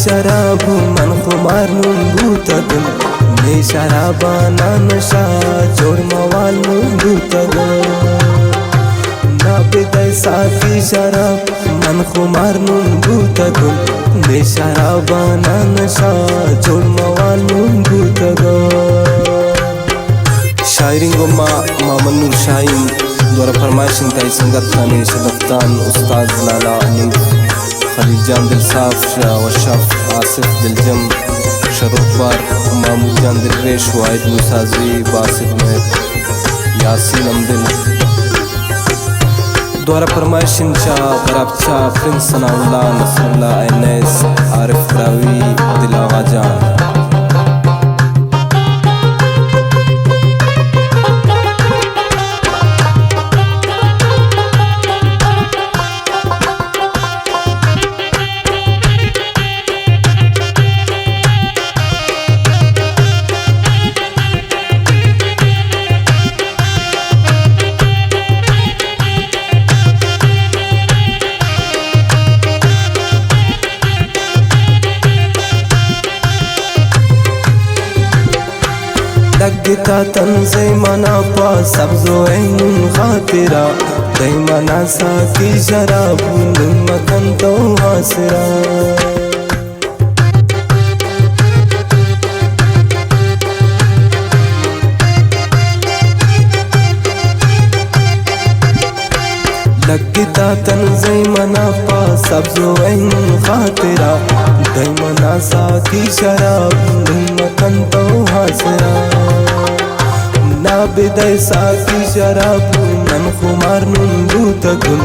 شراب من خمار نون بوتگم، نے شرابانا نشا جوڑ موال نون بوتگم۔ نا بدئے ساقی شراب من خمار نون بوتگم، نے شرابانا نشا جوڑ موال نون بوتگم۔ شاعریں گوں ما محمد نور شاہین۔ دوارہ پرمائش انت آئی سنگتانی صدفتان استاد لالا حنیف، خلیل جان دلساف، شاہ وشاف، آصف دلجم، شروک بار، محمود جان دلریش، واحد موسیٰ زی، باسط مہر، یاسین امدل۔ دوارہ پرمائش انت چا برابچا پرنس ثناء اللہ، نصر اللہ، اینیس، عارف براہوئی، دل آغا جان۔ لگتا تنزئے منا پہ سبز و عینون خاطرا، دئے منا ساقی شراب نون مکن تو آسرا۔ لگتا تنزئے منا پہ سبز و عینون خاطرا، دئے منا ساقی شراب نون مکن تو آسرا۔ نا بدئے ساقی شراب من خمار نون بوتگم،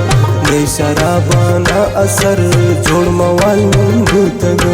نے شرابانا اثر جوڑ موال نون بوتگم۔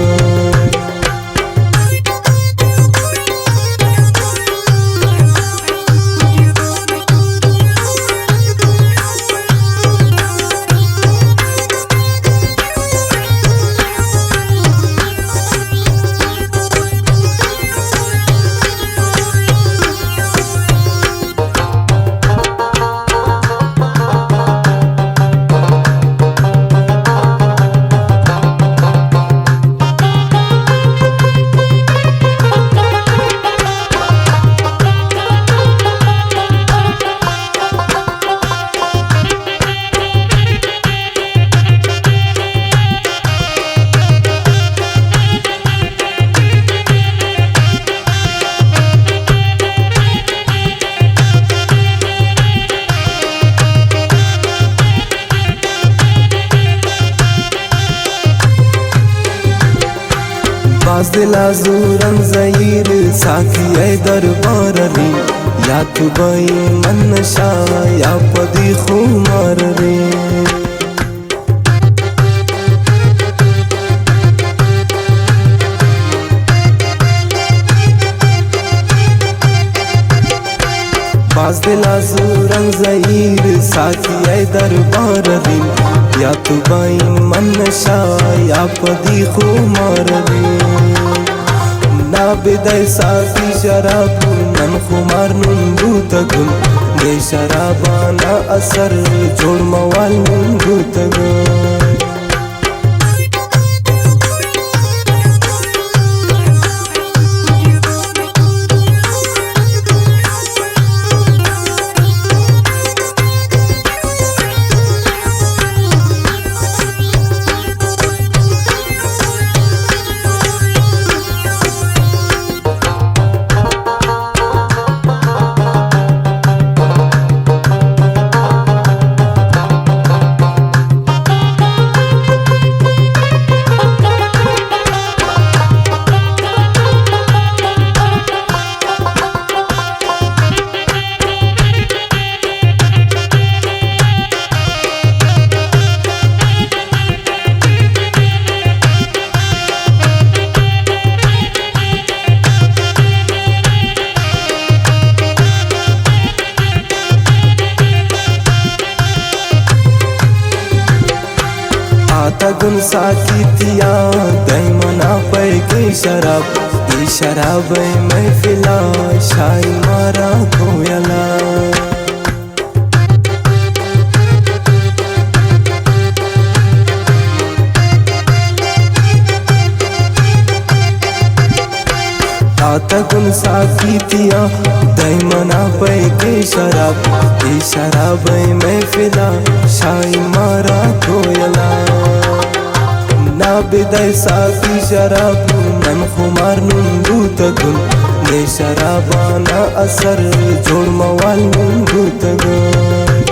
باز دلا زورن زہیر ساقی ءِ دربار ءَ رے، یا تو بئے من نشا یا پدی خمار ءَ رے۔ باز دلا زورن زہیر ساقی ءِ دربار ءَ رے، یا تو بئے من نشا یا پدی خمار ءَ رے۔ نا بدئے ساقی شراب من خمار نون بوتگم، بے شرابانا اثر جوڑ موال نون بوتگم۔ آتگن ساقی تیا دئے منا پیکیں شراب، اے شراب ءِ محفلا شاہی مارا کویلا۔ پیتیاں دائمنا پہ کے شراب، اے شراب ءِ محفلا شاہی مارا کوئلا۔ نا بدئے ساقی شراب، من خمار نون بوتگن، نے شرابانا اثر جوڑ موال نون بوتگن۔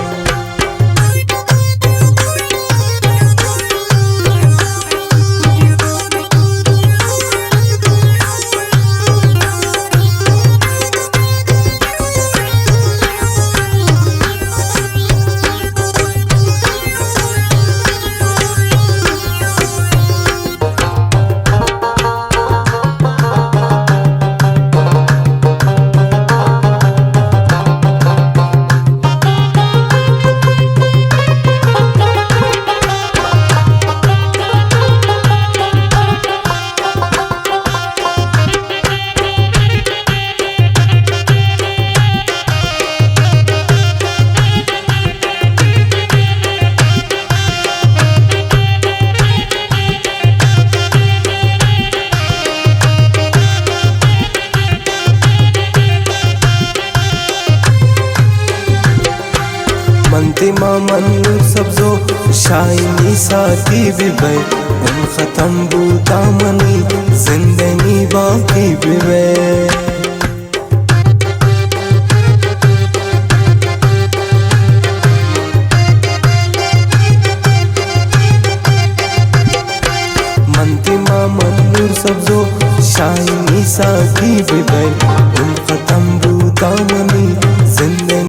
من تئی ماما نور سبزو شاہینی ساقی ببئے، عمر ختم بوتا منی زندنی باقی ببئے۔ من تئی ماما نور سبزو شاہینی ساقی ببئے، عمر ختم